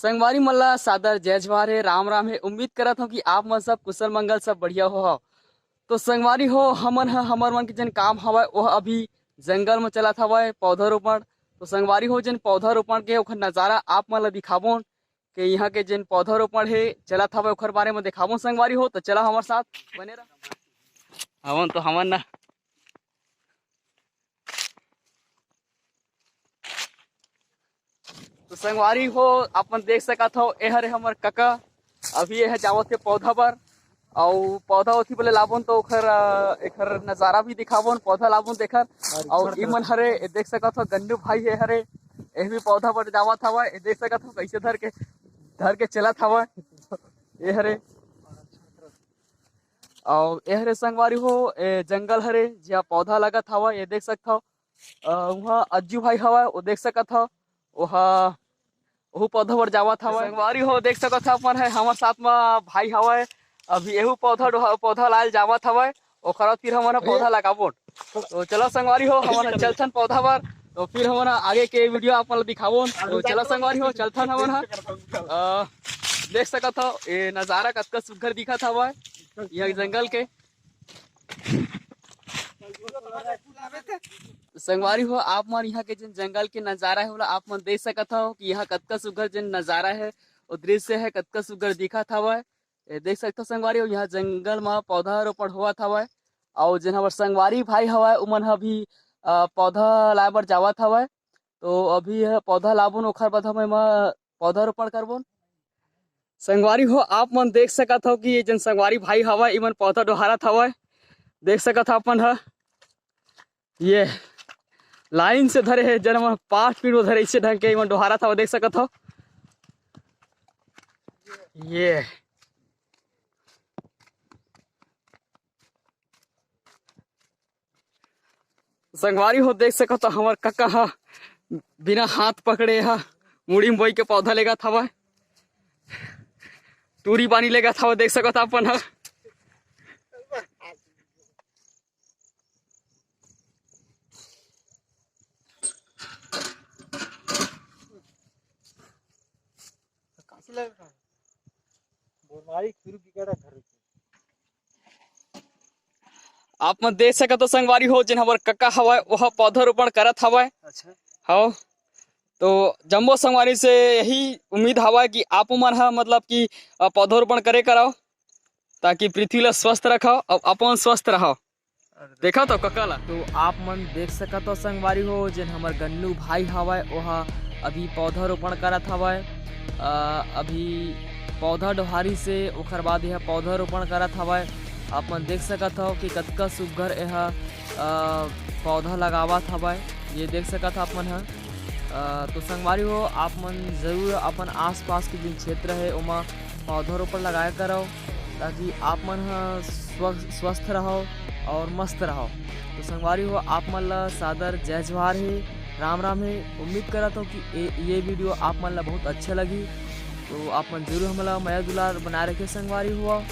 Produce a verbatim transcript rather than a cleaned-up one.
संगवारी मन ला सादर जय जोहार हे, राम राम हे। उम्मीद करत हव कि आप मन सब कुशल मंगल, सब बढ़िया हो हव। तो संगवारी हो, हमन ह, हमर मन के जेन काम हवय, ओह अभी जंगल म चलत हवय, पौधा रोपण। तो संगवारी हो, जेन पौधा रोपण के ओखर नजारा आप मन ला दिखाबोन, के इहाँ के जेन पौधा रोपण हे चलत हवय, ओखर बारे म दिखाबोन संगवारी हो। तो चला हमर साथ बने रहा। हमन तो हमन ना तो संगवारी हो, अपन देख सकत हव, ए हरे हमर कका, अभी ए ह जावत हे पौधा बर, अउ पौधा ओथी बोले लाबोन तो ओखर, अ, एखर नजारा भी दिखाबोन, पौधा लाबोन तेखर। अउ इमन हरे, ए देख सकत हव, गन्नू भाई ए हरे, ए भी पौधा बर जावत हवय। ए देख सकत हव, कइसे धर के, धर के चलत हवय ए हरे। अउ ए हरे संगवारी हो, ए जंगल हरे, जिहाँ पौधा लगत हवय, ए देख सकत हव। अ, उहाँ अज्जू भाई हवय, वो देख सकत हव, ओहा, ओहू पौधा बर जावत हवय। संगवारी हो, देख सकत हव, अपन ह, हमर साथ म भाई हवय, अभी एहू पौधा डोहा-, पौधा लायल जावत हवय, ओकर बाद फिर हमन ह पौधा लगाबोन। तो चलो संगवारी हो, हमन ह चलथन पौधा बर, तो फिर हमन ह आगे के वीडियो आप मन ल दिखाबोन। तो चलो संगवारी हो, चलथन हमन ह। अ, देख सकत हव, ए नजारा कतका सुग्घर दिखत हवय, यह जंगल के। संगवारी हो, आप मन यहाँ के जेन जंगल के नजारा हे, ओला आप मन देख सकत हव कि यहाँ कतका सुघर जेन नजारा हे, वो दृश्य हे, कतका सुघर दिखत हवय। ए, देख सकत हव संगवारी हो, यहाँ जंगल म पौधा रोपण होवत हवय, अउ जेन हमर संगवारी भाई हवय, उमन ह भी, अ, पौधा लाए बर जावत हवय। तो अभी यह पौधा लाबोन, ओखर बाद हम एमा पौधा रोपण करबोन। संगवारी हो, आप मन देख सकत हव कि ये जेन संगवारी भाई हवय, इमन पौधा डोहारत हवय। देख सकत हव अपन ह, ये लाइन से धरे हे, जेन मन पाँच फीट में धरे, इसे ढंग के इमन डोहारत हवय, देख सकत हव। ये संगवारी हो, देख सकत हव, हमर कका ह बिना हाथ पकड़े ह मुड़ी म बोई के पौधा लेगत हवय, टूरी बानी लेगत हवय, देख सकत हव अपन ह। आप मन देख सकत हो संगवारी हो, जेन हमर कका हवय, ओह पौधारोपण करत हवय। अच्छा। हव, तो जम्मो संगवारी से यही उम्मीद हवय कि आप मन ह, मतलब कि, अ, पौधारोपण करे करव, ताकि पृथ्वी ला स्वस्थ रखव अउ अपन स्वस्थ रहव। देखा तो कका ला। तो आप मन देख सकत हो संगवारी हो, जेन हमर गन्नू भाई हवय, ओहा अभी पौधा रोपण करत हवय। अ, अभी पौधा डोहारी से, ओखर बाद यह पौधा रोपण करत हवय। आप मन देख सकत हो कि कतका सुग्घर यह, अ, पौधा लगावत हवय। ये देख सकत हो आप मन ह। अ, तो संगवारी हो, आप मन जरूर अपन आसपास के जेन क्षेत्र हे, ओमा पौधा रोपण लगाए करव, ताकि आप मन ह स्व-, स्वस्थ रहव और मस्त रहव। तो संगवारी हो, आप मन ला सादर जय जोहार हे, राम राम हे। उम्मीद करत हो कि ए-, ये वीडियो आप मन ला बहुत अच्छा लगही। तो आप मन जरूर हमला मया दुलार बनाए रखे संगवारी हो।